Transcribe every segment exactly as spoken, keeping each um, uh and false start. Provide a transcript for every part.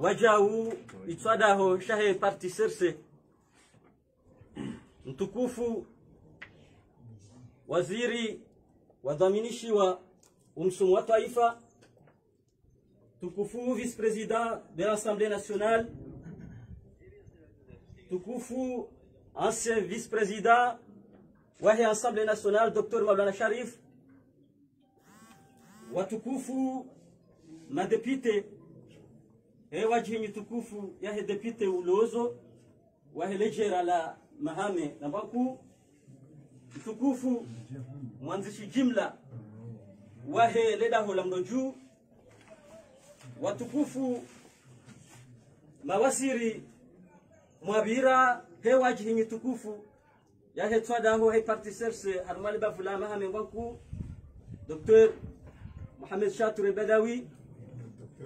Wadjau itswadaho shahe parti C R C. Mtukufu waziri wadhwaminishiwa umsomo wa twaifa. Mtukufu vice-président de l'Assemblée nationale. Mtukufu ancien vice-président wahe Assemblée nationale, Docteur Maulana Sharif. Watukufu madéputé, he wadjihi nyi tukufu yahe député ulozo wahe ledjera la Mahame na Mbwankuu, mtukufu mwandzishi jimla wahe ledaho la Mlodju, watukufu mawaziri mwapvira, he wadjihi nyi tukufu yahe tswadaho he parti C R C harumwa lebavu la Mahame Mbwankuu, Docteur Mohamed Shatur Badawi,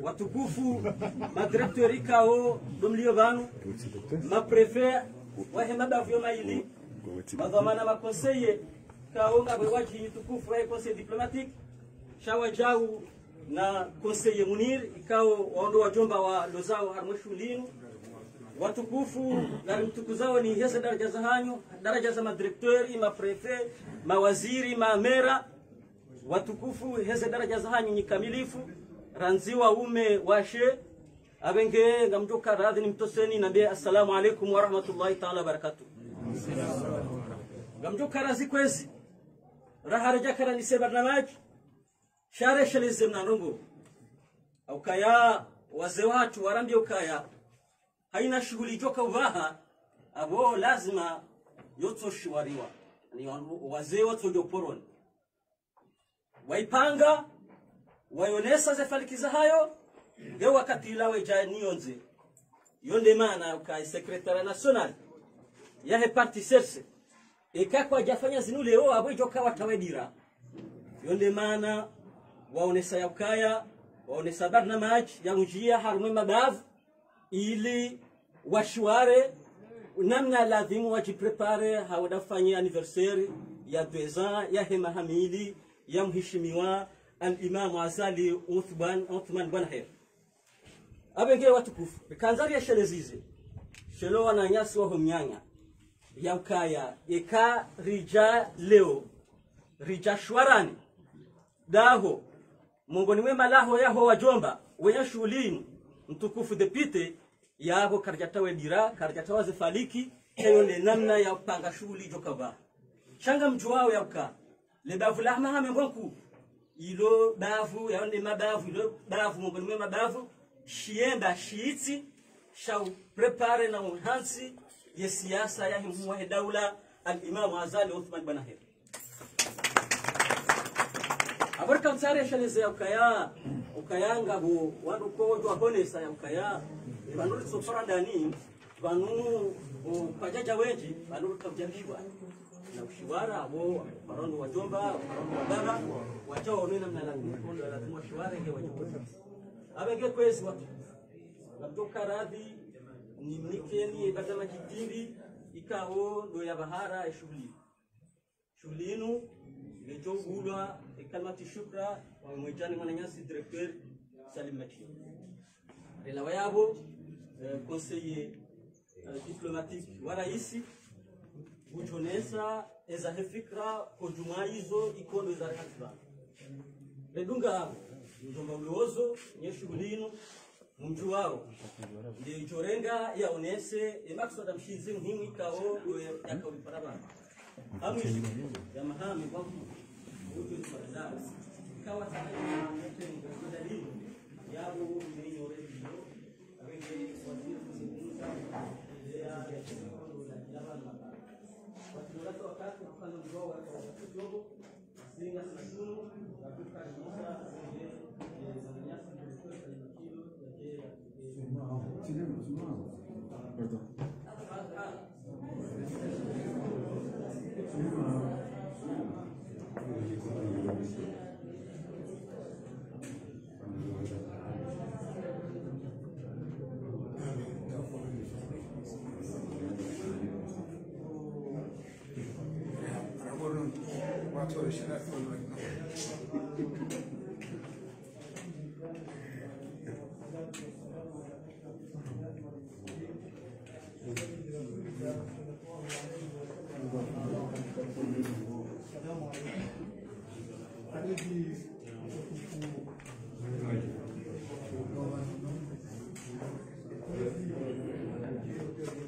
watukufu madirecteur ikao ndo mlio pvanu, mapréfet wahe mabavu yo mayili, madhwamana maconseiller ikao ngapvo wadjihi nyi tukufu wahe conseil diplomatique, sha wadjau na conseiller Munir, ikao wao ndo wadjomba walozao harumwa shughuli inu. Watukufu, ngarimtukuzao ni heze daraja zahanyu, daraja za madirecteur, mapréfet, mawaziri, mamera. Watukufu, heze daraja zahanyu nyi kamilifu, randzi waume washe. Apvenge ngamdjoka radhi nimtoseni nambe assalamu alaikum warahmatullahi taala wabarakatuh. Ngamdjoka radhi kwezi, raha redja kara nise barnamaji, sha resheleze mna ndrongo. Ukaya wazee watru warambia ukaya haina shughuli idjoka upvaha, apvo lazima yotsoshiwariwa. Ni wa-, wazee watsodjo poroni. Waipanga, wayonesa ze faliki zahayo, nge wakati ila wedja niyondze. Yo nde maana uka secrétariat national yahe parti C R C, eka kwadjafanya zinu leo, apvo idjoka watawe dira. Yo nde maana waonesa ya ukaya, waonesa barnamaji ya undjia harumwa mabavu, ili washiware namna ladhimu wadjiprépare ha wenda fanye anniversaire ya deux ans yahe maha mili ya mheshimiwa al-Imam Azali Othman, Othman Bwana Heri. Apvenge watukufu, rikandza rieshelezeze shelo wananyasi waho mnyanya, ya ukaya eka ridja leo, ridja shwarani daho, mongoni mwe malaho yaho wadjomba wenye shughuli inu, mtukufu député, yapvo karidjatawe dira, karidjatawa ze faliki, heyo nde namna ya upanga shughuli idjoka pvaha. Sha ngamdjuwao ya uka lebavu la Mahame Mbwankuu, ilo bavu, yaani mabavu, ilo bavu mongoni mwe mabavu shiyemba shitsi sha uprépare na uhantsi ye siasa yahe mhuu wahe daula, al-Imam Azali Othman Bwana Heri. Apvo rika mtsare sheleze ya ukaya, ukaya ngapvo wandru kodjo wahonesa ya ukaya, pvanu ritsopara ndani, pvanu, o, kwadjadja wendji, pvanu rika udjabishwa. Na ushiwara, apvo, paro ndo wadjomba, paro ndo wababa, wadja waone namna la, kondo la, lazima washiware nge wadjomba. Apvenge kwezi watu. Ngamdjoka radhi, nimnikeni, ye barnamaji tindi, ikao ndo ya bahara, ye shughuli. Shughuli inu, ngedjo bulwa, e kalimati shukra, wa mwedjani mwananyasi directeur Salim Matia. Rela wayapvo, eh, conseiller, eh, diplomatique wa raisi, ngudjonesa, eza he fikra, kodjumwa izo, ikondo eza rehatiba. Redunga, mdjomba ulozo, nye shughuli inu, mdjuwao. Nde idjorenga yaonese, e makswada mshindzi muhimu ikao, yo ya, yakao ipara pvanu. Hamwishi, ya Mahame Mbwankuu, ujo ipara pvanu. Ikawa tsana ya, ya, ya, dalili, yapvo, ujo inyo redio, apvenge, waziri, kuzungumza, ya, ya, ya, ya, ya, wakati wakati, wakati mdjuwao, wakati wakati,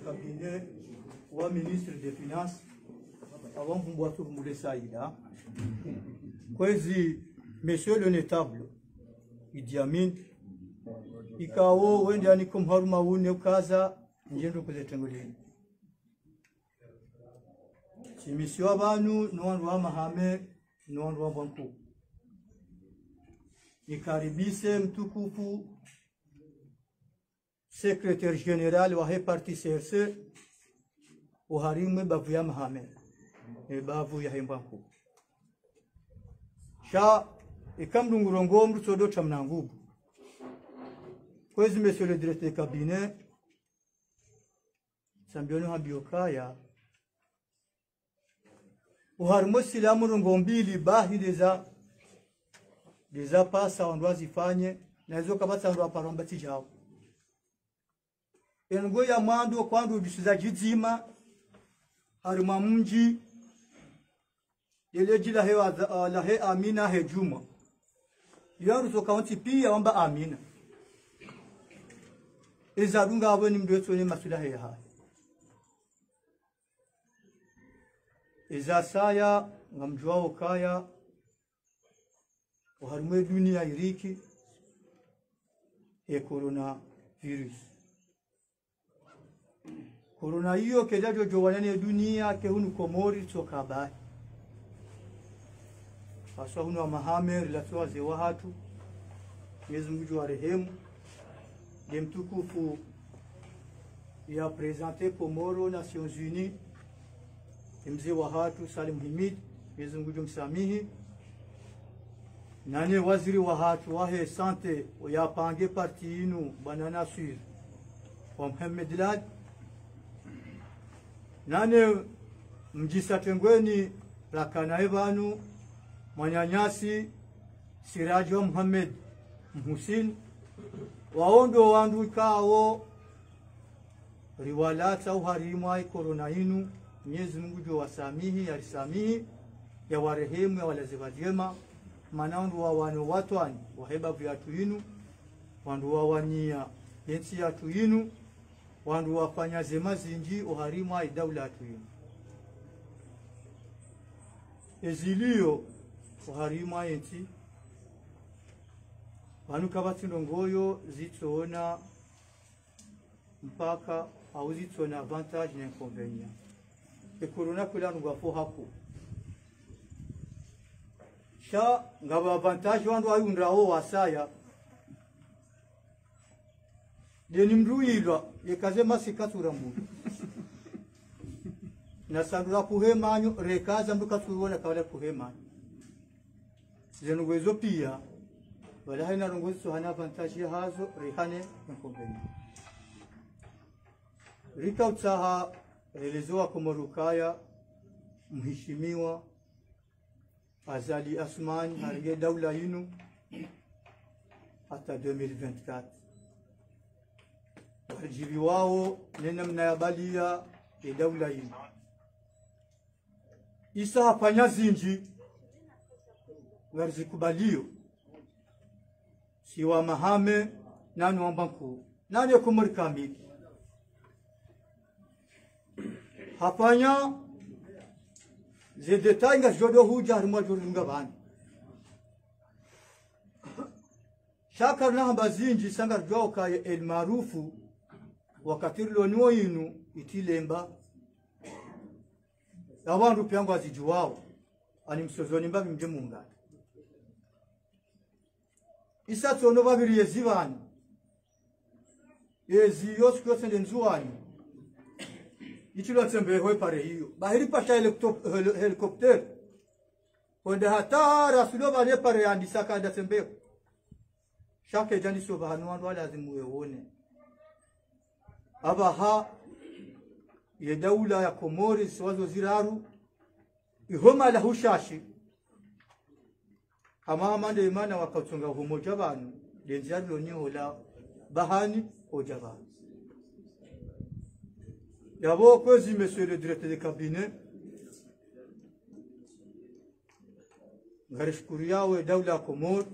Cabinet wa ministre des Finances, avant kumbuwa turumule saida. Kwezi, monsieur le notable, Idi Amin, ikao wende aniko mharuma une ukaza, ndjendo kuze tengoleni. Tsimisiwa pvanu, no wandru wa Mahame, no wandru wa Mbwankuu. Nikaribise mtukufu secrétaire général wahe parti C R C, oharimwa e bavu ya Mahame, e bavu yahe Mbwankuu. Sha, ika mndru ngurongoa mndru tsodo tsa mna nguvu. Kwezi, monsieur le directeur de cabinet, tsambiwa no hambiwa ukaya, oharimwa e silamu ndrongoo mbili bahi ndeza, ndeza pasa wandru wazifanye, na izo kapvatsi wandru waparo mbatsi djao. Ye ndrongoo ya mwando kwandru udjisuza djidzima, harimwa mdji, yele dji lahe wa, lahe Amina he Djumwa. Yo wandru tsoka wontsi pia wamba Amina. Eza dunga apvo ni mndru yetsone maswilaha yahahe. Eza saya, ngamdjuwao ukaya, oharimwa e dunia iriki, e coronavirus. Corona iyo kedja djodjo wana ne dunia ke hunu Komori tsoka bahi. Haswa hunu wa Mahame, rilatso wazee wahatru, Mwenyezi Mungu ngudjo warehemu. Nde mtukufu ya présenter Komori Nations Unies, e mzee wahatru Salim Himid, Mwenyezi Mungu ngudjo msamihi. Nane waziri wahatru wahe santé, oyapange parti inu, bwana Naswir wa Mohamed Lad. Nane mdjisa tengweni rakana ye pvanu, mwananyasi Siraji wa Mohamed Mhusin. Wao ndo wandru ikao riwalatsa oharimwa e corona inu, Mwenyezi Mungu ngudjo wasamihi, yarisamihi, yawarehemu, yawalaze pvadjema, mana wandru wawana o watwani wahe bavu yahatru inu, wandru wawania yentsi yahatru inu, wandru wafanya zema zindji oharimwa e daula yahatru inu. Ezilio oharimwa yentsi, pvanu kapvatsi ndrongoo zitsona mpaka, au zitsona avantage na inconvénient. E corona kula nunga fo hako. Sha ngapvo avantage wandru wayundrao wasaya. Deni mndru ilwa, yeka ze masque katsura mbu. Na sandura kuhe manyo, reka za mndru katsuwona kawala kuhe manyo. Zinu ngwezo pia, wala haina ndrongoo zitso hana avantage yahazo, rihane inconvénient. Rika utsaha, relezo wa Komori ukaya, mheshimiwa Azali Assoumani, harenge daula inu, hata deux mille vingt-quatre. Waridjiviwao, ne namna ya balia, e daula inu. Isa hafanya zindji, ngarizikubalio. Si wa Mahame, nani wa Mbwankuu, nani Komori kamili. Hafanya ze détails ngazidjo hudja harimwa djori lunga pvanu. Sha karina hamba zindji sa ngaridjuwao ukaya El Maarouf, wakati rilo nawo inu, itilemba. Apvo wandru pia ngwazidjuwao, ani msozoni mbapvi mdje mungani. Isa tsono pvapviri yezi pvanu. Yezi yo siku yotsi nde Ndzuwani. Itsilwa tsembeho e pare iyo. Bahiri pasha helicop-, heli-, hélicoptère. Hwenda hata rasulo pvale pare yandisa kanda tsembeho. Sha kedja ndiso pvahanu wandru walazimu wewone. Apvaha ye daula ya Komori zisiwa zo ziraru. Iho mahala hushashi. Hama hama nde imana wakatsonga uhumoja pvanu, nde ndzia rilo ni hola bahani hoja pvanu. Yapvo kwezi, monsieur le directeur de cabinet, Ngarishukuriyao ye daula ya Komori,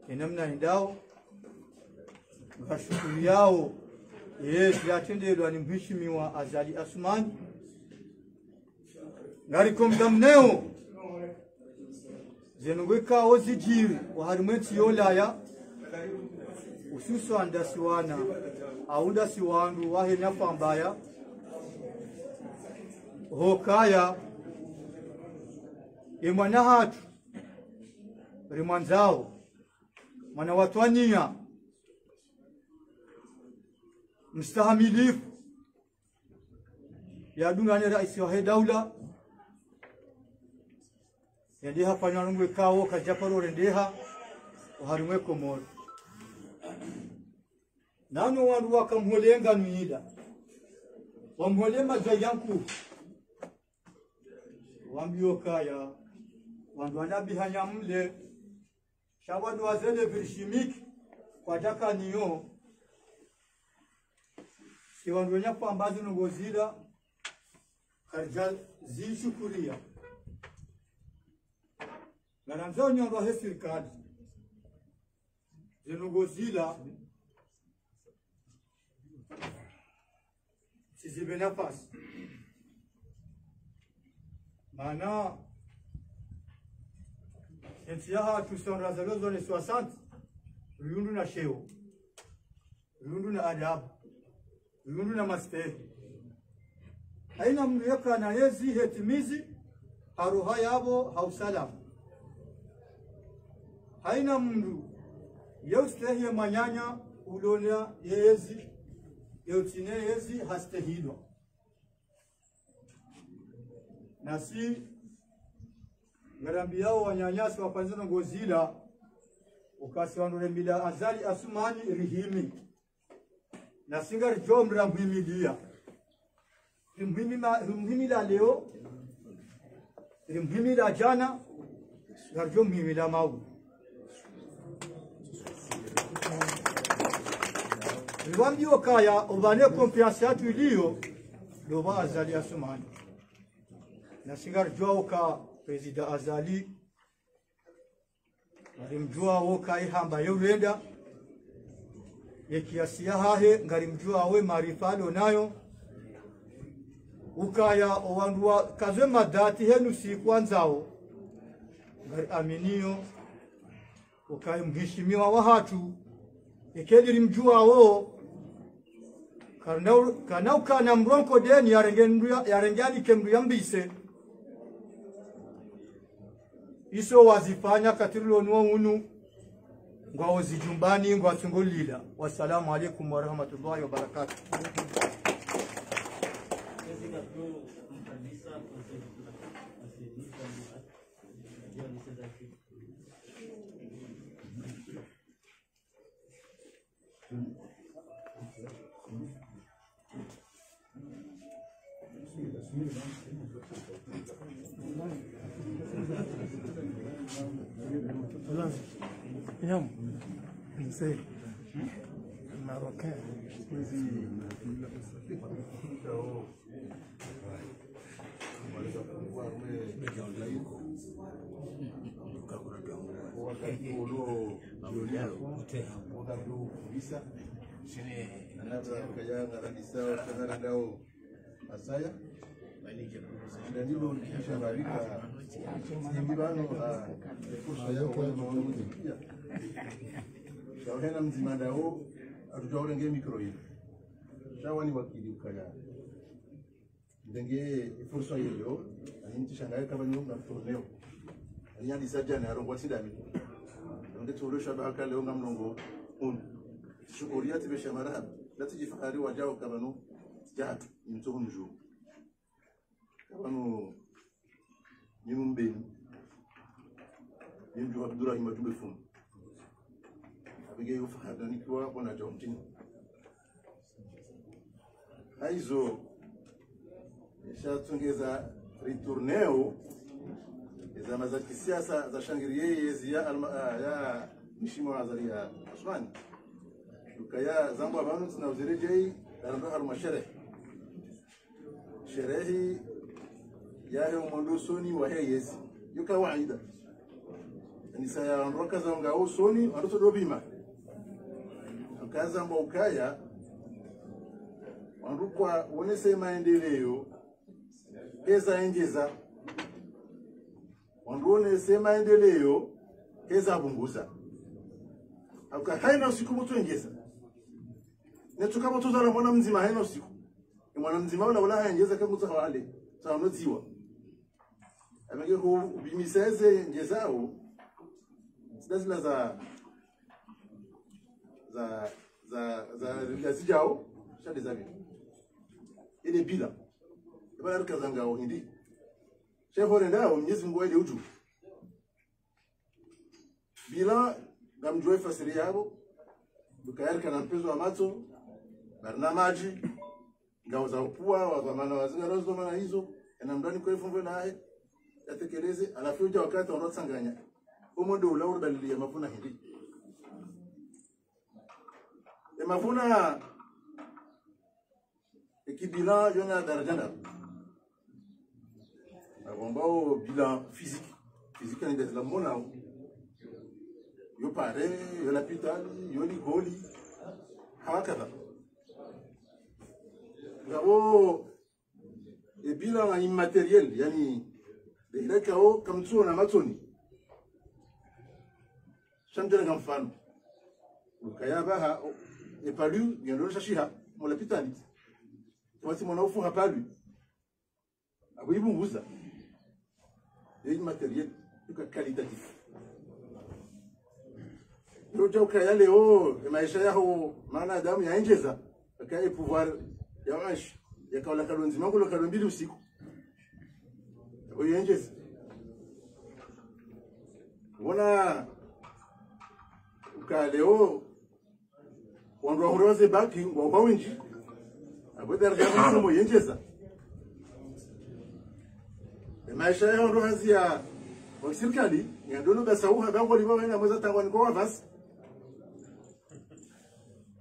ye namna yendao. Ngarishukuriyao yezi yatrendelwa ni mheshimiwa Azali Assoumani. Ngarikomdamneo zinu ngwekao zidjiri oharimwa entsi ya Ulaya, hususwani ndasi wana, au ndasi wandru wahe nyafambaya. Hukaya, ye mwana hatru, rimwandzao, mwana wa twaniya, mstahamilifu, yadungane raisi wahe daula, yende hafanya nungu ikao kadjaparo rendeha oharimwa ye Komori. Nano wandru wakamhole nganu yila, wamhole madja yankuu, wambiyo kaya, wandru wanabiha nyamle, sha wandru wazele virishimiki kwadjakaniyo. Si wandru wenya kwamba zinu ngozila, karidja zishukuriya. Ngarandzo nyongo he sirikali, zinu ngozila, sizipve nafasi. Mana entsi yahatru, si wandru wazalwa zone soixante, riundru na sheo, riundru na adabu, riundru na mastehi. Haina mndru yeka na yezi hetimizi, ha roha yapvo, ha usalama. Haina mndru yeustehi ye mwananya ulona yezi, yeutsina yezi hastehilwa. Nasi ngarambiyao wananyasi wafanyao zinu ngozila, ukaya si wandru remila Azali Assoumani rihimi. Nasi ngaridjo mramhimiliya. Rimhimima-, rimhimila leo, rimhimila djana, ngaridjo mhimila mau. Riwambiyo kaya, opvane confiance yatru iliyo, ndo pva Azali Assoumani. Nasi ngaridjuwao uka Président Azali, ngarimdjuwao uka ihamba yeulenda, ye kiasi yahahe, ngarimdjuwao ye maarifa alonayo, ukaya owandru wakazwe madhati henu si kwandzao, ngariaminiyo ukaya mheshimiwa wahatru, yeka ndo rimdjuwao, kana u-, kana ukana mrongo deni yarenge mndru ya-, yarenge anike mndru yambise. Izo wazifanya wakati rilo nuwo unu, ngwao zijumbani, ngwatsungulila. Wassalamu alaikum warahmatullahi wabarakatuh. Yam, mzee, Marocain. Asaya. Ndandilo kisha barika. Sindi bano, ah, fursa ya kuona maono mziki pia. Sha uhena mdzima ndawo, atsudja urenge mikro hii. Sha wani wakili ukaya. Ndenge fursa yelo, ani ntsishangaye kaba nyonga mtoneo. Ani yandisa djana, yarongowa tsi ndami. Nonde tsolo sha ba haka leo ngamlongo unu. Shukuriya tsi besha marahaba. Ndatsi djifahari wadjao kaba no, djatu, mtsoho mdju. Kaba no, ni mumbeni. Ni mdju wa Abdurahima Djumbe Fumu. Abige yo fahari nikiwa bona djao mtini. Hayizo, sha tsongeza ritourneo, eza maza kisiasa za shangiriye yezi ya alma-, ah, ya Mheshimiwa Azali Assoumani. Ukaya zambwa bano tsina uziredjei, darando harumwa sherehe. Sherehe yahe umwandosoni wahe yezi. Yo ka waida. Ni saya wandru wakaza ngwao usoni, wandru tsodo pvima. Wakaza mba ukaya, wandru kwawonese maendeleo, keza endjeza. Wandru wonese maendeleo, keza pvunguza. Hauka haina usiku mutsu endjeza. Netsuka mutsu zala mwana mdzima haina usiku. Ni mwana mdzima ula ula haendjeza kangutsa hawale. Sa wanodziwa. Amenge hu ubimisa eze ndjezao. Zida zila za, za, za, za, za zidjao, sha nde za pvili. Ile bilan. Eba yarika zangao hindri. Sha hore ndao, Mwenyezi Mungu waile udju. Bilan, ngamdjuwa ifasiri yapvo. Duka yarika na mpezo wa matso, barnamadji, ngao za upvua, wa dhwamana wa zingaro zo dhwamana hizo, ena mndru ani kwa ifungo lahe, yatekeleze, halafu udja wakati wandru watsanganya. Omo ndo ula uri dalili ya mavuna hindri. E mavuna, e ki bilan, yona daraja ndraru. Apvo mbao bilan physique. Physique ni nde zila monao. Yo pare, yo lapitali, yo likoli. Hawakadha. Ngapvo, e bilan immatériel, yaani, nde ila ikao kamtsuona matsoni. Sha mdjana nga mfano. Ukaya apvaha, o, e palu, ngendo shashiha, mo lapitali. Watsi mwana ufu ha palu. Apvo ipvunguza. Ye immatériel, yuka qualitatif. Yo dja ukaya leo, e maesha yaho, mwanadamu yaendjeza, aka e pouvoir ya wanshi, yakaula kado ndzima, ngulo kado mbili usiku. Apvo yendjeza. Wona, uka leo, wandru wahundra ze bac, ngwao wendji. Apvo daraja ya masomo yendjeza. E maesha ya wandru hazi ya, wa sirikali, ya ndono basa uha, bango liba wena mweza tangwa ni kwa wavasi.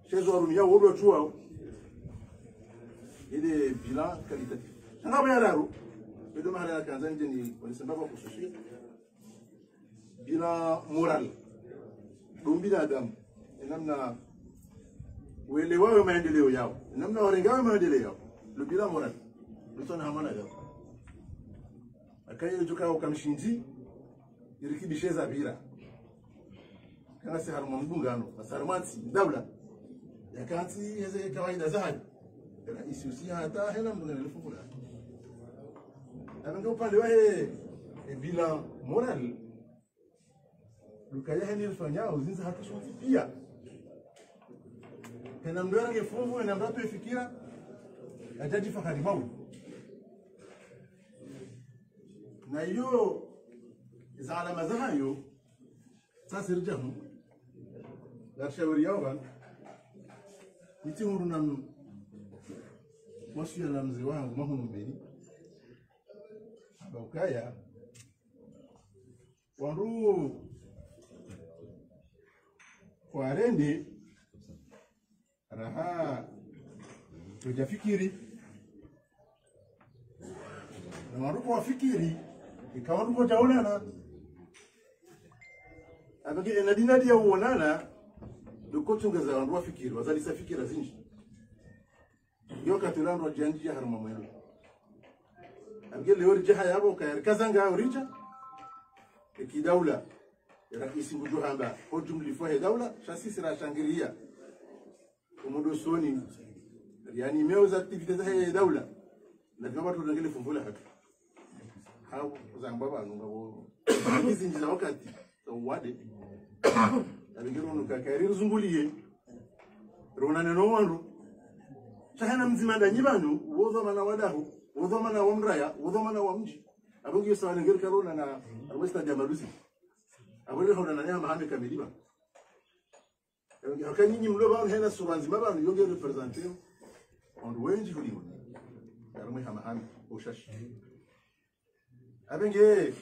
Sha ezo warumia wodo tu wao. Ile bilan qualitatif. Ngapvo ya raru. Bedo mahala ya kandza ndje ni, wanisemba kwa kususia. Bilan moral. Ndo binadamu. E namna welewawo maendeleo yawo. E namna warengawo maendeleo yawo. Lo bilan moral. Lo tsona hamana yawo. Akaye djuka ukamshindzi, irikibishe za pvira. Kana si harumwa mdungano, na si harumwa ntsi, daula. Yaka ntsi yeze kawaida zahayo. Kana isi usi hata hena mdungano lifukula. Apvo nge upande wahe, e bilan moral. Lukaya heni lifanya, uzindza hata shonti pia. Hena mdru nge fungu, hena mdru pe fikira, yadjadji fakari mawu. Na iyo, za alama zahayo, sasa ridja hu. Ngarishawiri yawo pvanu. Nitsi hundru na mnu. Wasiya na mze wangu, mahunu mbeni. Amba ukaya. Wandru. Kwarende. Raha, kwadja fikiri. Na wandru kwafikiri, ika wandru kwadja onana. Apvo nge ena dinadi ya uonana, ndo kotsunga za wandru wafikiri, wazalisa fikira zindji. Yo katula ndo djandji ya harumwa mwendo. Apvo nge leo ridja haya apvo, kaya rikaza nga uridja, e kidaula, e raisi ngudjo hamba, ho djumlifwa he daula, sha sisi rashangiria. Omo ndo usoni, yaani, meo za activités zahe daula. Lazima wandru warengele fumvu lahatru. Hau, zamba pvanu ngapvo. Izi ndji za wakati, za uwade. Apvo nge rono kaka, eri rizunguliye. Ronane no wandru. Sha hena mdzima nda nyi pvanu, wo dhwamana wa daho, wo dhwamana wa mraya, wo dhwamana wa mdji. Apvo nge sawa nge rikaronana, apvo stade ya Malusi. Apvo nge ronane ya Hamahame kamili pvanu. Haka nyinyi mlo pvanu hena sura ndzima pvanu, yo nge représenter wandru wendji huli wunu. Harumwa Hamahame, ushashi. Apvo nge,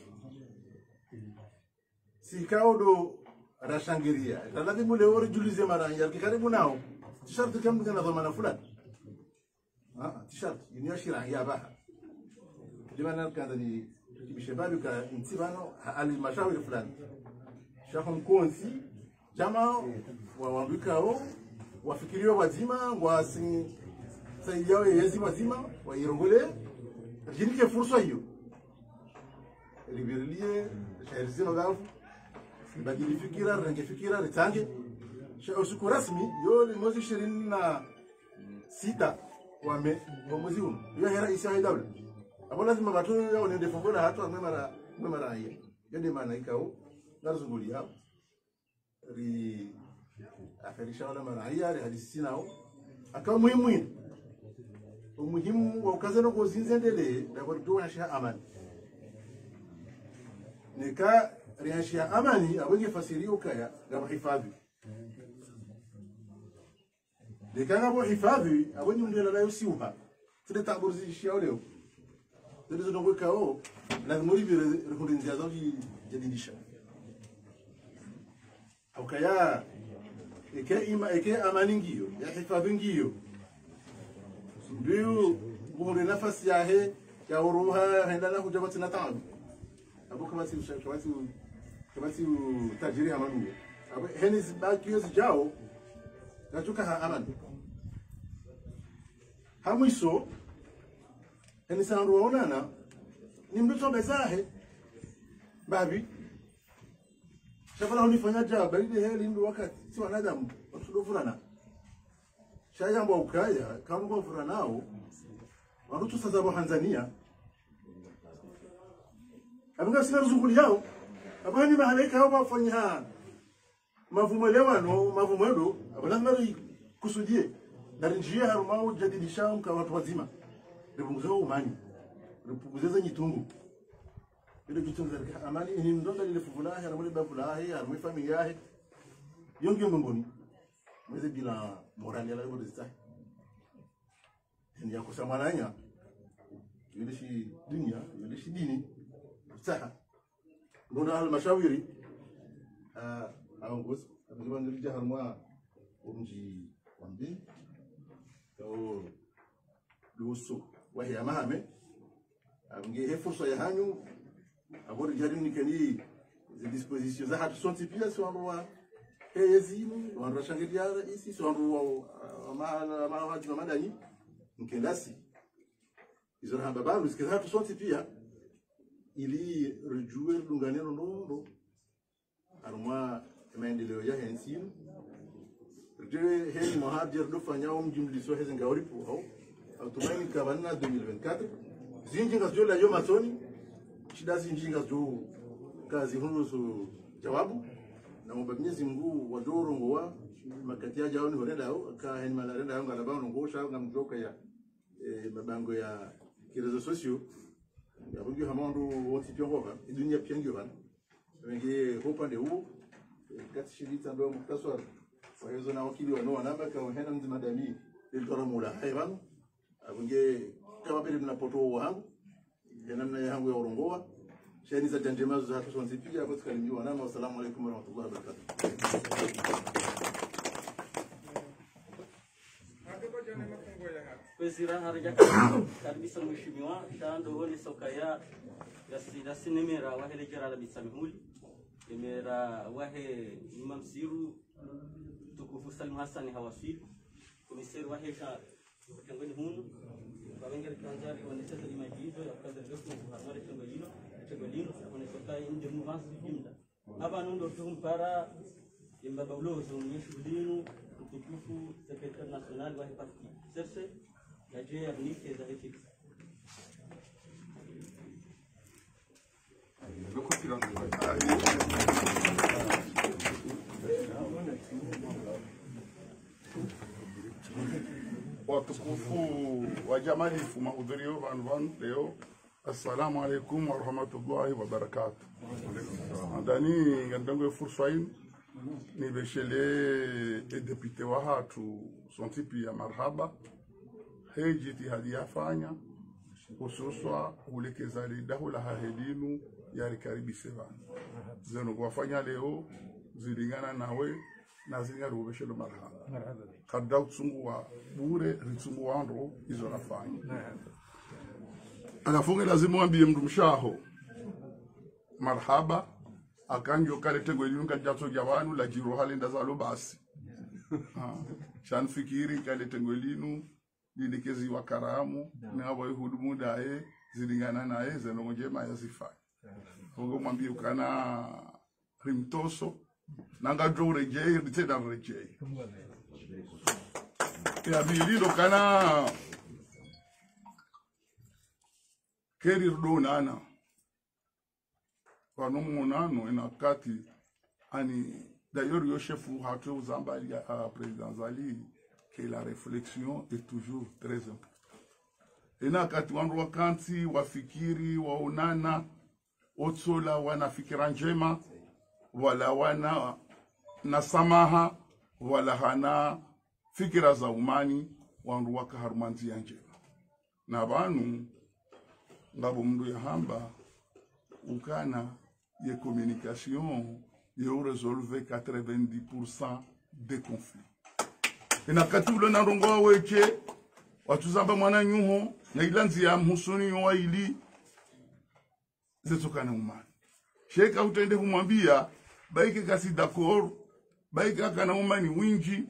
si kawo ndo rashangiria. Taladhimu leo ridjulize maranya, rike karibu nawo. Tsi sharti kamwe kana dhwamana fulani. Ah, tsi sharti, inu ya shira ya pvaha. Ndjimana kandza ni, kibishe babi ka ntsi pvanu, ha, hali mashawiri fulani. Sha ho mkontsi, djama wa wandru ikao wafikiriyo pvwadzima, ngwasi saidiao yezi pvwadzima, wayirongole, ridjinike fursa iyo. Ripvirilie, sha rizino gafu, ribadili fikira, rirenge fikira, ritsange. Sha usiku rasmi, yo li mwezi ishirini na sita wa me, wa mwezi unu. Yo hera isi ya daula. Apvo lazima pvatru yaone ndefu mbona hatru amwe mara, amwe mara aye. Yo nde maana ikao, ngarizunguliao. Ri, akarisha wala mara aye, rihadisi nao. Aka muhimu. Umuhimu wa ukaza no kozinze ndele, ndapvo ridjo wanashiha amani. Neka riashiha amani, apvo nge fasiri ukaya, ngapvo hifadhi. Neka ngapvo hifadhi, apvo nyi mndru yalalayo siuha. Tsi nde tabu rizishiyao leo. Zile zo ndrongoo ikao, lazima uripvire rihundre ndzia za udjijadidisha. Ukaya, eke ima, eke amani ngiyo, ya hifadhi ngiyo. Mndru yu, uhundre nafasi yahe, ya uruha, henda na hudja pvatsina tabu. Apvo kapvatsi, kapvatsi, kapvatsi utajiri hama nduwo. Apvo heni zibaki yo zidjao, ngatsuka ha amani. Ha mwiso, heni sa wandru waonana, ni mndru tsobe zahe, mbapvi. Sha pvala hunifanya djaba, ili heli mndru wakati, si wanadamu, wandru tsudo furana. Sha yamba ukaya, kamu kwa furanao, wandru tsusa za pvo handzaniya. Apvo ngasina rizunguliao, apvo heni mahala ikao pvwafanyiha mavumwelewano, mavumwelo, apvo lazima rikusudie, na rindjie harumwa udjadidisha mka wandru pvwadzima. Ripvunguze umani, ripvunguze ze nyitungu. Ile nyitungu zarika amani, ini mndru ngalile fuvu lahe, harumwa le bavu lahe, harumwa le famille yahe. Yo ngiyo mbongoni. Mweze bila morali yala yo rizitsaha. Ni ya kusa mwananya. Yule shi dunia, yule shi dini. Tsaha. Nuna halmashawiri. Ah, aongozi. Abili wangirija harumwa omdji wa Mbi. Kao luso. Wahe ya mahame. Apvo nge he fursa yahanyu. Apvo ridjari nikeni ze disposition zahatru sontsi pia, si wandru wa he yezi inu, wandru wa shangiliya isi, si wandru wa, wa mahala, mahala wa djima madani, nkendasi. Izo rahamba pvanu, zike zahatru sontsi pia, ili ridjuwe ridungane ndrongoo, harumwa emaendeleo yahe ntsi inu. Ridjuwe heni mwaha ridjo ridofanya omdjimliso heze ngauripo hao. Hatumaini kapvana deux mille vingt-quatre. Zindji ngazidjo lawa yo masoni. Shida zindji ngazidjo kazihundru zo djawabu. Na mwomba Mwenyezi Mungu wadjo rongowa makati yadjao ni horendao. Ka heni mana rendao ngalaba ndrongoo sha ngamdjo kaya, eh, mabango ya ki réseaux sociaux. Yapvo ngiyo hama wandru wontsi pia ngwapvo. Idunia pia ngiyo pvanu. Wenge ho upande uwo, eh, katsi shirita ndo muhtaswar. Wahezo na wakili wanu wanamba ka wahena mdzi madami, ili twara mula hayi pvanu. Apvo nge, kama pvile mna poto wahangu, ya namna yahangu ya urongowa. Sha heni za djandjema zo zahatru sontsi pia, apvo tsi kalimbi wanama. Wassalamu alaikum warahmatullahi wabarakatuh. Kwezi raha ridja karibisa mheshimiwa, sha ndo honi soka ya, ya si, ya si nemera wahe ledjera la Mitsamihuli. Nemera wahe Imam Siru, mtukufu Salim Hassan hawaswili. Komiseri wahe sha, tengweni hunu. Wawengere kanzari, waneseza imani hizo, ya kaza ndofu, kuhamare tengo lino, tengo lino, wanesoka inde muvansi jimda. Apvanu ndo tumpara, yembaba ulozo, mwenye shughuli inu, mtukufu, secrétaire national wahe parti. Serse, yadje, yamnike, zahe fixe. Watukufu wa djamalifu mahudhurio pvanu pvanu leo, assalamu alaikum warahmatullahi wabarakatuh. Handani ngamdungo ye fursa inu, nipveshele e député wahatru sontsi pia marahaba, he djitihadi yafanya, hususwa hulekeza lidaho lahahe linu yarikaribise pvanu. Zinu ngwafanya leo, zilingana nawe, na zilingana rupveshelo marahaba. Marahaba. Kadau tsunguwa bure, ritsunguwa ndro, izo nafanya. Marahaba. Halafu nge lazimu wambiye mndru mshe waho marahaba, Akandjo kale tengwe linu kadjatso dja pvanu, ladjiro hale ndazalo basi. Ah, sha nifikiri kale tengwe linu, lilekezi wa karamu, na wa ihudumu ndaye, zilingana naye, ze ndrongoo ndjema yazifanya. Pvoko mwambiye ukana rimtoso, nanga djo uredjeyi, ritsena uredjeyi. Ya pvili ndo ukana, keri rudonana. Pvanu monano, ena wakati, ani, d'ailleurs, yo shefu hatru uzamba ya, ah, président Azali, que la réflexion est toujours très importante. Ena wakati wandru wakantsi, wafikiri, waonana, otsola wana fikira ndjema, wala wana na samaha, wala hana fikira za umani, wandru waka harumwa ndziya ndjema. Na pvanu, ngapvo mndru yahamba, ukana ye communication, ye urésolve quatre-vingt-dix pour cent des conflits. Ena wakati ulo na ndrongoo weshe, watsuzamba mwananyaho, na ila ndziya mhusuni yo wa ili, zetsokana umani. Sha eka utrende humwambiya, baike kasi d'accord, baike akana umani windji,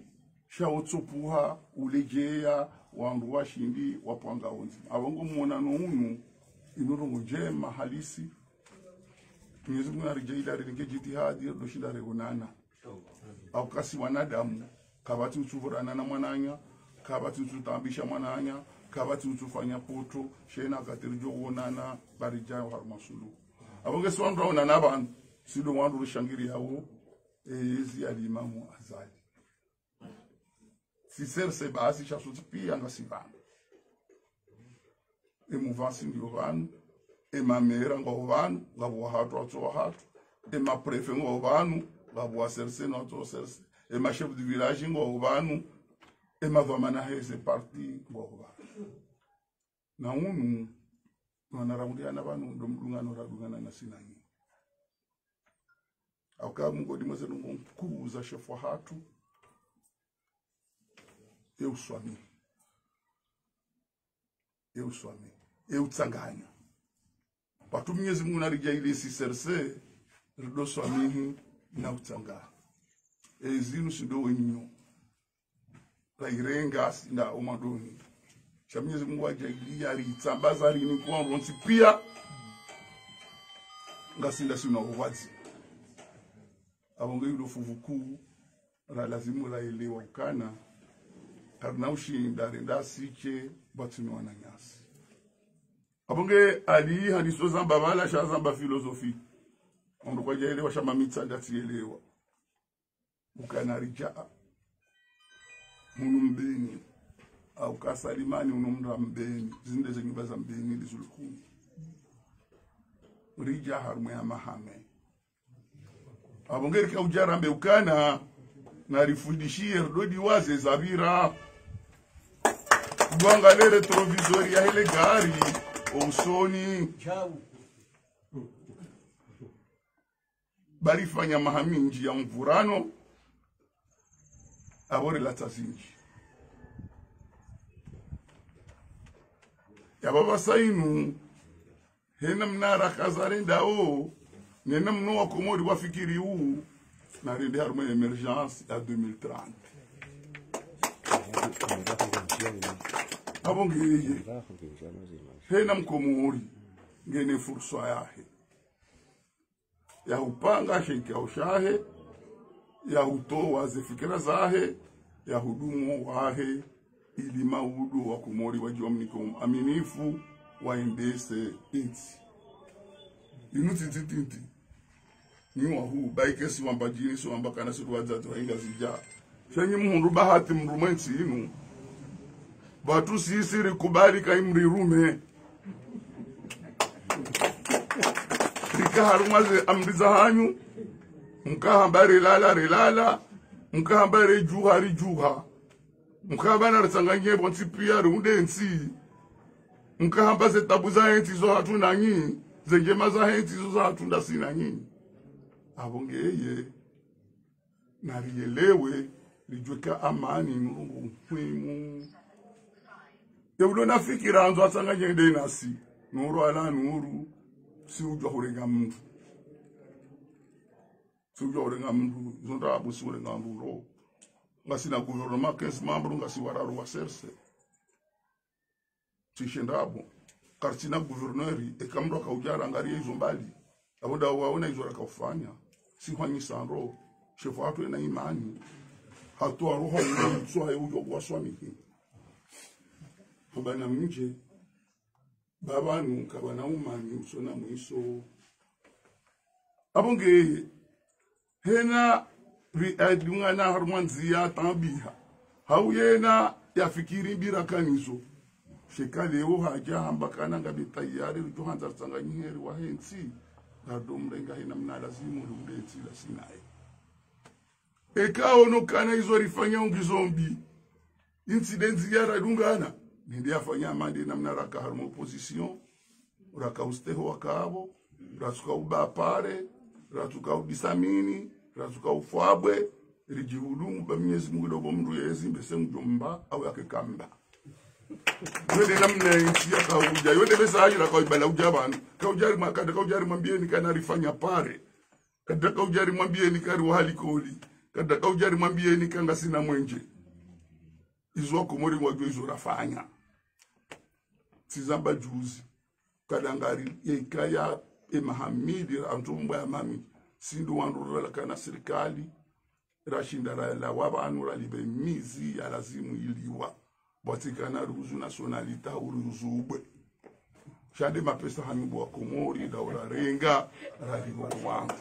sha otsopvuha, uledjeya, wandru washindi, wapvanga ondzi. Apvo ngo monano unu, inu ndrongoo ndjema halisi. Mwenyezi Mungu naridjaaliye rilenge djitihadi, ndo shinda reonana. Au kasi wanadamu, kapvatsi utsuvurana na mwananya, kapvatsi utsutambisha mwananya, kapvatsi utsufanya poto, sha ena wakati ridjo wonana, baridja yo harumwa suluhu. Apvo nge si wandru raonana pvanu, si ndo wandru rishangiriyawo, e, ezi ya Imamu Azali. Si CRC basi sha sontsi piya ngasi pvanu. E mouvance ngiyo pvanu, e mamera ngwawo pvanu, ngapvo wahatru watso wahatru, e ma préfet ngwawo pvanu, ngapvo wa CRC no watso wa CRC, e ma chef de village ngwawo pvanu, e madhwamana he ze parti ngwawo pvanu. Na unu, nwana raundiyana pvanu, ndo mdungano radungana nasi nanyi. Au ka mngodi mwa ze ndrongoo nkuu za shefu hatru, e uswamihi. E uswamihi. E utsanganya. Pvatsu Mwenyezi Mungu naridjaaliye si CRC, rido swamihi na utsanganya. E zinu si ndo wenyo. Rairenga si nda umandoni. Sha Mwenyezi Mungu hadjaaliya ritsambaza rini kwa wontsi piya. Ngasi nda si una uwadzi. Apvo nge ilo fuvu kuu, ra lazimu raelewa ukana, karina ushinda rende sishe, pvatsi no wananyasi. Apvo nge Ali handiso zamba pvala sha zamba philosophie. Wandru kwadjaelewa sha mamitsa ndatsielewa. Ukana ridja. Munu Mbeni. Au ka Salimani unu mndru wa Mbeni. Zinde ze nyumba za Mbeni ndizulukumi. Ridja harumwa ya mahame. Apvo nge rika udja rambe ukana, narifundishiye ridodi waze zapvira. Dwanga le rétroviseur ya hele gari, ousoni. Barifanya maha mindji ya mvurano, apvo rilatsa zindji. Ya pvapvasa inu, he namna rakaza rendao, ne namna wa Komori wafikiri u, narende harumwa émergence ya deux mille trente. Apvo ngeye, he na mkomori, ngena fursa yahe. Ya hupanga she ikao shahe, ya hutowa ze fikira zahe, ya hudumu wahe, ili maudu wa Komori wadjuwa mnike uaminifu, waendese intsi. Inu titi titi. Ni wahu, baike si wamba djini, si wamba kana si wadzadze wa Ngazidja. Sha nyi muhundru bahati mrume ntsi inu. Pvatsu sisi rikubali ka imri rume. Rika harumwa ze amri zahanyu. Mkahamba rilala, rilala. Mkahamba ridjuha, ridjuha. Mkahamba naritsanganye pvontsi piya riunde ntsi. Mkahamba ze tabu zahe ntsi zo hatru nanyi. Ze ndjema zahe ntsi zo za hatru ndasi nanyi. Apvo ngeye. Narielewe, ridjuwe ka amani ndrongoo muhimu. Ye ulo na fikira andzo atsanganye nde nasi. Nuru ala nuru, si udjuwa hurenga mndru. Tsi udjo urenga mndru, izo ndrabo tsi urenga mndru ndro. Ngasina gouvernement quinze membres, ngasi wararu wa serse. Tsi ishe ndrabo. Karitsina gouverneur, eka mndru akaudja arangariye izo mbali. Apvo nda waona izo rakaufanya. Tsi hwanyisa ndro. Shefu hatru ena imani. Hatru aroho mndru tsi waye udjo kuwaswamihi. Hamba na mdje. Ba pvanu kapvana umani usona mwiso. Apvo nge hena ri adungana harumwa ndziya tabiha. Hau yena yafikiri mbira kanizo. Sheka leo hadja hamba kana ngapvi tayari ridjo handza ritsanganyihe riwahe ntsi. Ngado mrenga hena mna lazimu ri ude ntsi la sinaye. Eka ono kana izo rifanya ungizo mbi. Intsi de ndziya radungana. Nende yafanya amande namna raka harumwa opposition. Raka ustehi wakapvo. Ratsuka uba pare. Ratsuka udisamini. Ratsuka ufwabwe. Ridjihulumu ba Mwenyezi Mungu dobo mndru yezi mbese mdjomba. Au yake kamba. Yo nde namna intsi yakaudja. Yo nde besa ayi rakaibala udja pvanu. Kaudja ri makada, kaudja ri mwambiyeni kana rifanya pare. Kadaka udja ri mwambiyeni kari wa halikoli. Kadaka udja ri mwambiyeni ka ngasina mwenje. Izo Wakomori ngwadjuo izo rafanya. Tsi zamba juzi. Kadangari yeka ya e mahamidi, antu mbwa ya mami. Sindru wandru ralakana sirikali. Rashinda ralawa pvanu ralibe mizi ya lazimu iliwa. Bwatsi kana ruzu nationalité hau ruzu ubwe. Sha nde mapesa hanyu bo Wakomori, nda urarenga, ralibo wangu.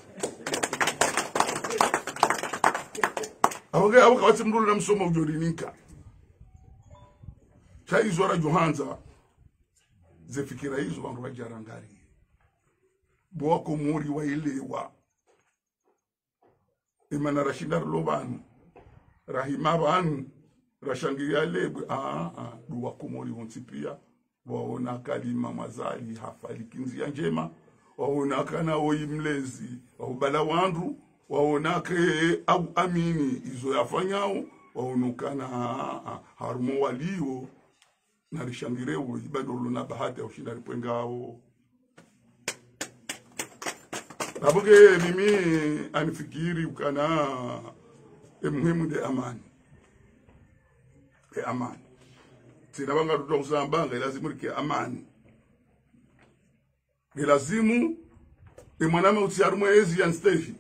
Apvo nge, apvo kapvatsi mndru na msomo udjo rinika. Sha izo radjo handza, ze fikira izo wandru wadjarangari. Bo Wakomori wailewa. Imana rashinda rilo pvanu. Rahima pvanu. Rashangiriya lebwe. Ah, ah, ndo Wakomori wontsi piya. Waona ka Imam Azali hafariki ndziya ndjema. Waona kana oyi mlezi. Waubala wandru. Waona ke au amini izo yafanyao. Waona kana, ah, ah, harumwa walio. Narishangire wo, ibadolo na bahati ya ushinda ripvwe ngawo. Apvo nge mimi ngamfikiri ukana e muhimu nde amani. E amani. Tsina pvanga tuta usamba nge lazimu rike amani. Nge lazimu, e mwanama utsi harumwa ezi ya nstehi.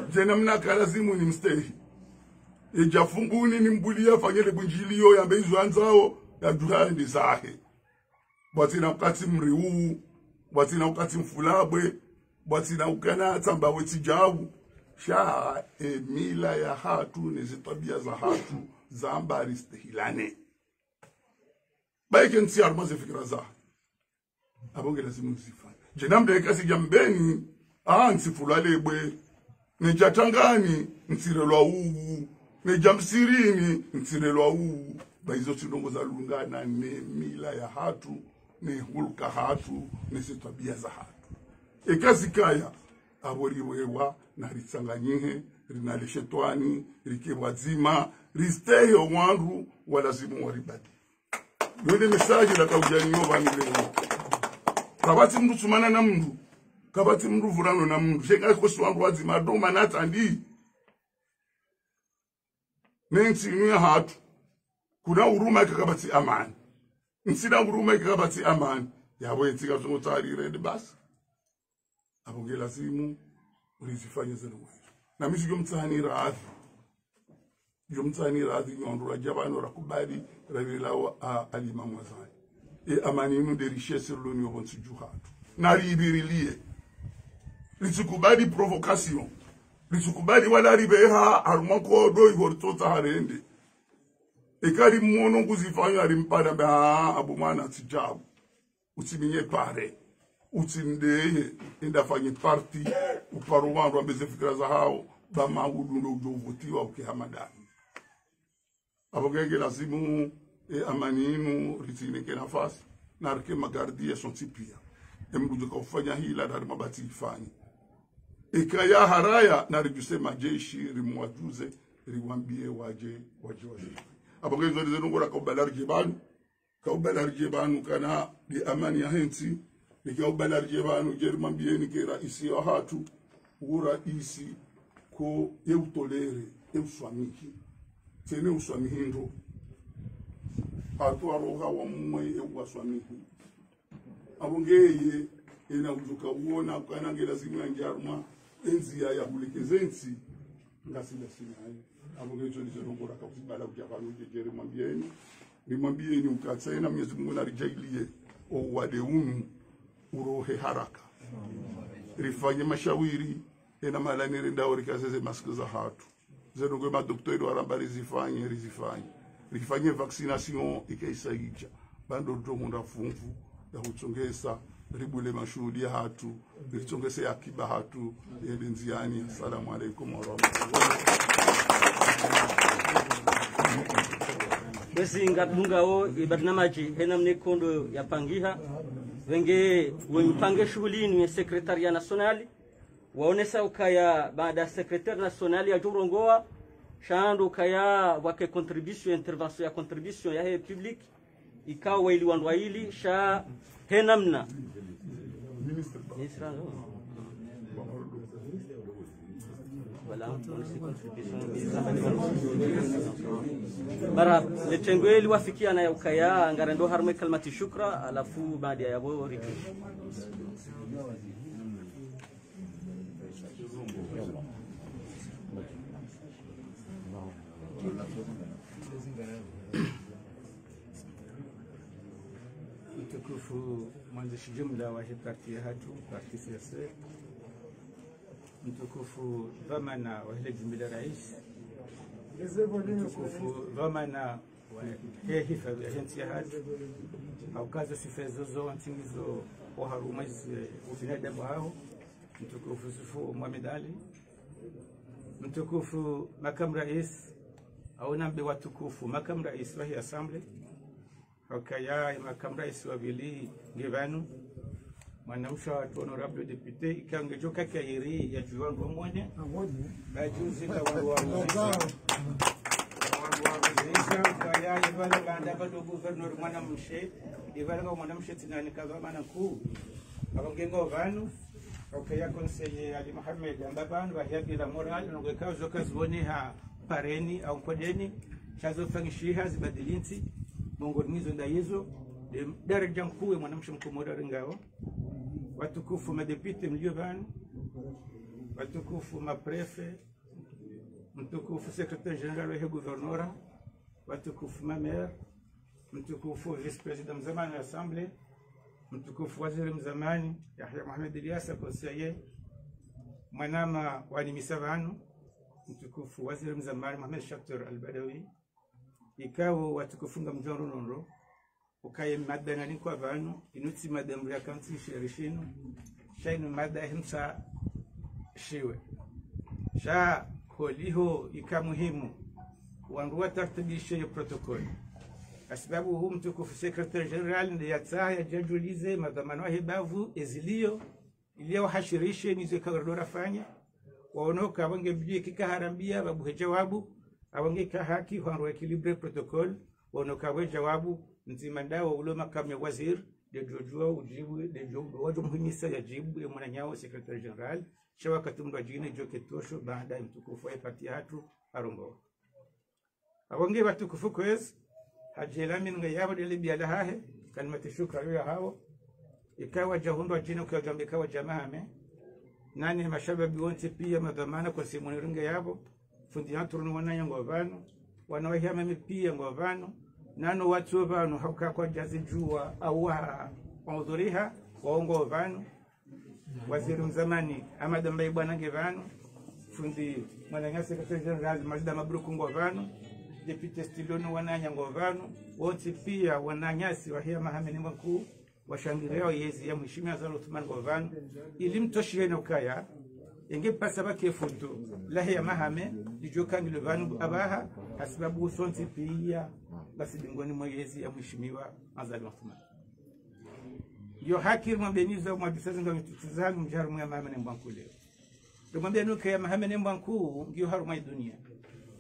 Djena mna ka lazimu ni mstehi. Edja funguni ni mbuli yafanye le bundjiliyo yambe izo yandzao, yadjuha yende zahe. Bwatsina ukatsi mri uu, bwatsina ukatsi mfulabwe, bwatsina ukana tsamba wetsi djawu. Sha e mila ya hatru, ne ze twabiya za hatru, zamba ristehilane. Ba ike ntsi harumwa ze fikira zahe. Apvo nge lazimu nizifanye. Djena mbe kasi dja Mbeni, ah, ntsifulwa lebwe. Nedja Tangani, ntsirelwa uwu. Nedja Msirini, ntsirelwa uwu. Ba izo tsi ndrongo zalungana ne mila ya hatru, ne hulka hatru, ne ze twabiya za hatru. Eka zikaya, apvo riwewa, naritsanganyihe, rinale shetwani, rike pvwadzima, ristehi owandru, walazimu waribadi. Yo nde message nda kaudja niyo pvanu leo. Kapvatsi mndru tsumana na mndru. Kapvatsi mndru vurano na mndru. Shenga kosi wandru wadzima ndo mana tsandi. Ne ntsi inu ya hatru. Kuna huruma eka kapvatsi amani. Ntsina huruma eka kapvatsi amani. Yapvo entsi kazongo tsari rende basi. Apvo nge lazimu, rizifanye zinu wezo. Na mi tsidjo mtsahani radhi. Djo mtsahani radhi, nyi wandru radja pvanu rakubali, rarelawa a, al Imam Azali. E amani inu nde richesse rilo nayo pvontsi dju hatru. Nariibirilie. Ritsikubali provocation. Ritsikubali wala ribeha, harumwa nkodo, ivo ritsotsaha rende. Eka ri mwono nguzifanya, rimpara mbe, ah, apvo mwana tsi djawu. Utsi minye pare. Utsi ndeye, enda fanye parti, uparo wandru wambe ze fikira za hawo, ba maudu ndo udjo uvotiwa uke hamadani. Apvo nge lazimu, e amani inu, ritsinike nafasi, narike magardien sontsi piya. E mndru djo kaufanya hila, nari mabati ifanye. Eka ya haraya, naridjuse majeshi, rimwadjuze, riwambiye wadje, wadje, wadje. Apvo nge izo ndizo ndrongo rakaubala ridje pvanu, kaubala ridje pvanu kana nde amani ya hentsi, nde kaubala ridje pvanu dje rimwambiyeni ke raisi wa hatru, Uraisi ko ye utolere, ye uswamihi. Tsena ye uswamihi ndo. Hatru waroha wa mwe ye uwaswamihi. Apvo ngeye, yena udjoka uona, ukana nge lazimu yandje harumwa, ye ndziya ya hulekeze ntsi, ngasi lazimu yayo. Apvo ngeye tso ndizo ndrongoo raka kuzibala kudja pvanu djedjeri mwambieni. Rimwambieni ukaya tsena Mwenyezi Mungu naridjaaliye, o uwade unu, urohe haraka. Rifanye mashawiri, yena mahala nirendao rikaze ze masque zahatru. Ze ndrongoo ye madokotera waramba rizifanye, rizifanye. Rifanye vaccination ikaisa idja. Ba ndo ritso hundra funvu ya hutsongesa, ribule mashuhuli yahatru, ritsongese ye akiba yahatru, yende ndziani. Assalamu alaikum warahmatullahi. Basi ngarudungao ye barnamaji hena mna ye nkondo yapangiha. Wenge, we mpange shuhuli inu ye Secrétariat National, waonesa ukaya baada Secrétaire National yadjo urongoa, sha ndo ukaya wake contribution, intervention ya contribution yahe public, ikao waili wandru waili, sha hena mna. Ministre, non ? Voilà, on se contribution. Marahaba, le tengo eli wafikiana ya ukaya, ngarendo harumwa ye kalimati shukra, halafu baada yapvo rikisha. Mtukufu mwandzishi jumla wahe parti yahatru, parti C R C. Mtukufu dhwamana wahe le jumba la rais. Mtukufu dhwamana wahe hifadhwi yahe ntsi yahatru. Hauka zo swifa zozo ntsi ngizo oharumwa ze ubinadamu haho. Mtukufu Yusufu Mohamed Ali. Mtukufu makamu rais, hau nambe watukufu makamu rais wahe assemblée. Hukaya makamu rais wa pvili nge pvanu. Mwanamshe wahatru honorable député, ika ngedjo kaka iri ya djuwa ngo mwone. Ba juzi ka wandru wa muzisa. Wandru wa muzisa, hukaya ipvala baanda pvado gouverneur mwanamshe, ipvala ka mwanamshe tsi nani ka dhwamana nkuu. Apvo nge ngo pvanu, hukaya conseiller Ali Mohamed, amba pvanu, pvahiya bila moral, nongo ikao zo kaziwoneha pareni, hau nkodeni, sha zo fanyishiha zibadili ntsi, mongoni mwa izo nda izo, nde daraja nkuu ye mwanamshe mkomori arengao. Watukufu madéputé mlio pvanu, watukufu mapréfet, mtukufu secrétaire général wahe gouvernorat, watukufu mamaire, mtukufu vice-président mzamani wa assemblée, mtukufu waziri mzamani Yahya Mohamed Ilyasa, conseiller, mwanama wanimisa pvanu, mtukufu waziri mzamani Mohamed Chater Al Badawi, ikao watukufu ngamdjuao ndrongoo, ukaya ye mada nanikiwa pvanu, inu tsi mada mdru yakantsi sheri shinu, sha inu mada himsa shiwe. Sha holiho ika muhimu, wandru watartibishe ye protocole. Hasibabu hu mtukufu secrétaire général nde yatsaha yadje yadjulize madhwamana wahe bavu ezilio, ili yawahashirishe nizo ikao ridjo rafanya. Waono ka pvo nge bidi kika harambia, pvabuhe jawabu, apvo nge ka haki, hwandru wa équilibre protocole, waono ka pvo jawabu, ndzima ndawo ulo makamu ya waziri, nde djo djuwa ujibu, nde djo, wadjo muhimisa yajibu, ye mwananyawo secrétaire général, sha wakati mdru adjine djo ketosho, baanda mtukufu wahe parti yahatru, arongoa. Apvo nge watukufu kwezi, hadjela minwe yapvo ndele biya lahahe, kalimati shukra yo yahawo. Ikao wadja hundru wadjine ukaya djambe ikao djamahame. Nani mashababi wontsi piya madhwamana kwa simuni ringe yapvo. Fundi Antoine wananya ngo pvanu. Wana wahe amami piya ngo pvanu. Nano watso pvanu hauka kwadjazidjuwa au wa, wahudhuriha, wao ngo pvanu. Waziri mzamani, Ahmada Mbaye Bwana nge pvanu. Fundi mwananyasi secrétaire général, Majida Mabruku ngo pvanu. Député Stiloni wananya ngo pvanu. Wontsi piya wananyasi wahe amahame ne mbwa nkuu, washangiriao yezi ya mheshimiwa Azali Assoumani ngo pvanu. Ili mtoshihe na ukaya, yenge pasa pvake futu lahe amahame, lidjo kangilwe pvanu apvaha, hasibabu sontsi piya, basi bingoni mwa yezi ya mheshimiwa Azali Assoumani. Ngiyo haki rimwambeni zo mwadisa zinga mitutu zanyu mdja harumwa ye amahame ne mbwa nkuu leo. Rimwambeni ukaya amahame ne mbwa nkuu ngiyo harumwa ye dunia.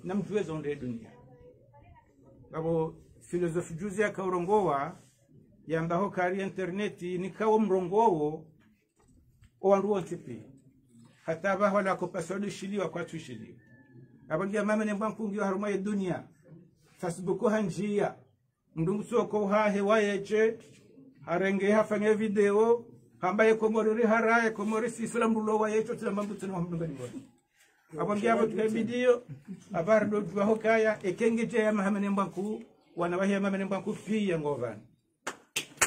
Na mdjuwe zo nde dunia. Ngapvo filozofi juzi yaka urongoa, yamba ho kari internet, nikawo mrongoo, o wandru wontsi piya. Hata pvaho wala ko pasodi shiliwa kwatsu shiliwa. Apvo ngiya Mohamed Mbwankuu ngiyo harumwa ye dunia. Facebook hanjiya. Mndru ngutsoko hahe wayeshe. Harenge hafanye video. Hamba ye Komori rihara, ye Komori si islam rulo wayeshe, tsi lamba mbutsina wa mdunga ni mwana. Apvo ngiya apvo tuka video. Apvo ridodjuwa hukaya, eka nge dje ya Mohamed Mbwankuu, wana wahe ya Mohamed Mbwankuu piya ngo pvanu.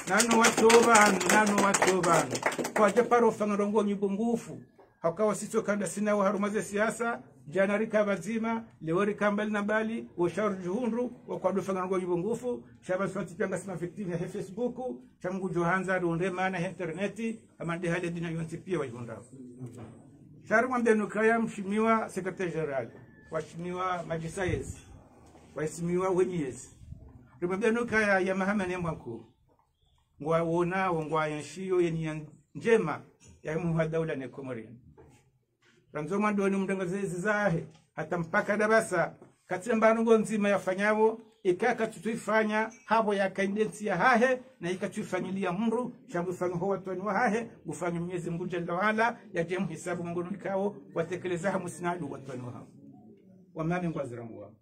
Nanu watso pvanu, nanu watso pvanu. Kwadja paro fanya ndrongoo nyi bungufu. Hauka wasitso kanda sina wo harumwa ze siasa, djana rika pvadzima, leo rika mbali na mbali, wo sha ridjihundru, wo kwado fanya ndrongoo nyi bungufu, sha pvanu swati piya ngasi ma victime ya he Facebook, sha Mngu djo handza rihundre mana he internet, hama nde hali ye dunia yontsi piya wayihundrao. Sha rimwambiyeni ukaya mheshimiwa secrétaire général, waheshimiwa madjisa yezi, waheshimiwa wenyi yezi. Rimwambiyeni ukaya ya Mohamed Mbwankuu. Ngwawonao, ngwaenshiyo ye niya ndjema ya muhuu wa daula ne Komori. Randzo mwandoni mndru ngazezi zahe, hata mpaka dapvasa, katsina mba ndrongoo ndzima yafanyao, ika katsutsu ifanya, hapvo yaka inde ntsi yahahe, na ika tsu ifanyiliya mndru, sha ngu ifanya ho watwani wahahe, ngu ifanya Mwenyezi Mngu Jalla wa Ala, yadje mhisabu mengoni ikao, watekeleza ha musnadu watwani wahawo. Wamami ngwazirambuwa.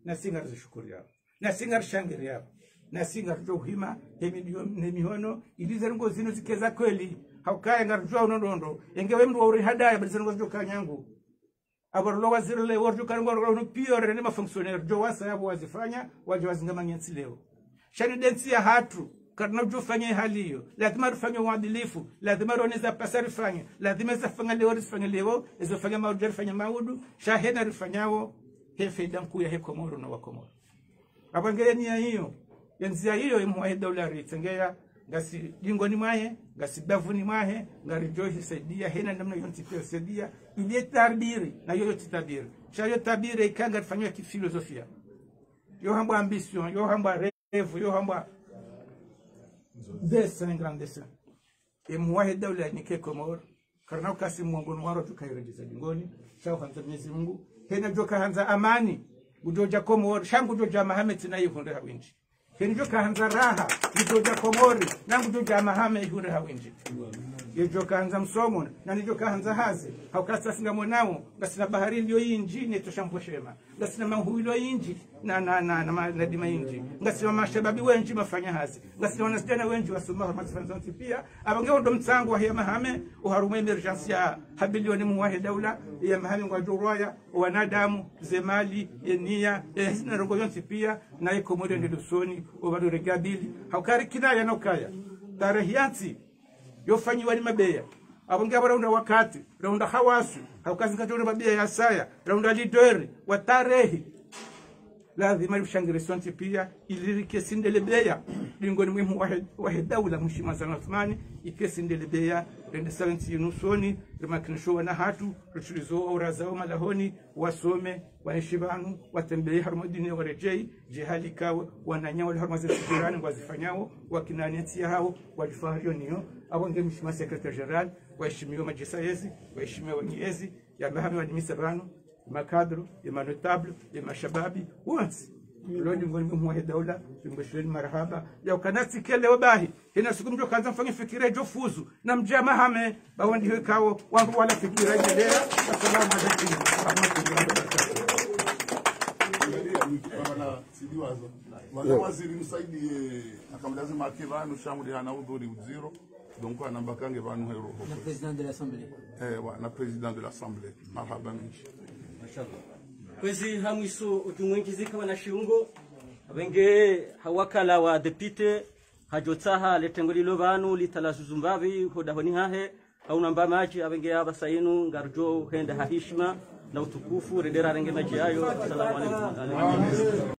Nasi ngarizishukuriyao. Nasi ngarishangiriyao. Nasi ngaridjo uhima, he midiyo-, ne mihono, ili ze ndrongoo zinu zike za kweli. Haukaya ngaridjuwa uno ndrongoo. Enge we mndru wa urihadaya, badi ze ndrongoo zidjo ka nyangu. Apvo rilo waziri leo, ridjo ka ndrongoo unu piya, rene ma fonctionnaire, djo wasa yapvo wazifanya, wadjo wazinga manyentsi leo. Sha ni nde ntsi yahatru, karina udjo fanya hali iyo. Lazima rifanye uadilifu, lazima rione za pasa rifanye, lazima za fanya leo, risifanye leo, ezo fanya maudu, rifanye maudu, sha hena rifanyao, he fayida nkuu ya he Komori no wa Komori. Apvo nge ye niya iyo, ye ndziya iyo, ye muhuu wahe daula ritsengeya, ngasi dingoni mwahe, ngasi bavuni mwahe, ngaridjo hisaidiya, hena namna yontsi piya hisaidiya, ili ye tabiri, na yo yotsi tabiri. Sha yo tabiri, ika ngarifanyiwa ki filosofia. Yo hambwa ambition, yo hambwa rêve, yo hambwa dessein, grand dessein. Ye muhuu wahe daula nike Komori. Karina ukasi mwongoni waro djo ka iredjeza dingoni. Sha uhandza Mwenyezi Mngu. Hena djo ka handza amani. Ngudjo dja Komori. Sha ngudjo dja Mohamed na yihundre ha windji. Hena djo ka handza raha. Ngudjo dja Komori. Na ngudjo dja Mohamed yihundre ha windji. Ye djo ka handza msomo. Na ni djo ka handza hazi. Hauka sasi ngamonao. Ngasina bahari iliyo yindji. Ne tosha mpvo shema. Ngasina mahuwilo yindji, na, na, na, na, ma-, na dima yindji. Ngasina mashababi wendji mafanya hazi. Ngasina wanasidjana wendji wasoma harumwa zifani zontsi piya. Apvo nge wo ndo mtsango wahe ya Mohamed, oharumwa emergence ya ha bilioni muhuu wahe daula, ya Mohamed ngwadjo rwaya, owanadamu, ze mali, ye niya, ye zina ndrongoo yontsi piya, na ye Komori yende usoni, opvanu regabili. Haukari kinaya no kaya. Tarehi yantsi, yo fanyiwa ni mabeya. Apvo nge apvo raunda wakati, raunda hawasu, hauka zi ngadjo unda mabeya ya saya, raunda lideri, wa tarehi. Lazima rishangire sontsi piya, ili rike sindele beya, dingoni mwe muhuu wahe, wahe daula mheshimiwa Azali Assoumani, ike sindele beya, rende sa ntsi yinu usoni, rimakinisho wana hatru, rishilizo wa uraza wa malahoni, wasome, waenshi pvanu, watembeye harumwa dunia waredjeyi, dje hali kawe, wananya wali harumwa ze sijirani, ngwazifanyao, wakinane ntsi yahawo, wadjifahariyo niyo, apvo nge mheshimiwa secrétaire général, waheshimiwa madjisa yezi, waheshimiwa wenyi yezi, ya Mohamed wadimise pvanu, ye makadru, ye manotable, ye mashababi, wontsi. Leo dingoni mwe muhuu wahe daula, rimweshiyeni marahaba, ya ukana tsi ke leo bahi, hena siku mdjo ka handza mfanye fikira idjo fuzu, na mdje ya Mohamed, ba wandru hekao, wandru wala fikira idjo lea. Assalamu alaikum warahmatullahi wabarakatuh. Angalia, mtu kama na sidi wazo. Wala waziri msaidiye, akamlazimu ake pvanu, sha nguli hana udhuri udziro. Donc, anamba ka nge pvanu he roho. Na président de l'Assemblée. Eh, wa, na président de l'Assemblée. Marahaba mendji. Mashallah. Kwezi ha mwiso udjumwenjizi kama na shiungo. Apvo nge ha wakala wa député, hadjotsaha le tengo lilo pvanu, litala zuzu mbapvi, ho dahoni hahe, hauna mba madji, apvo nge apvasa yinu, ngaridjo henda ha hishima, na utukufu, rende rarenge madji yayo. Assalamu alaikum.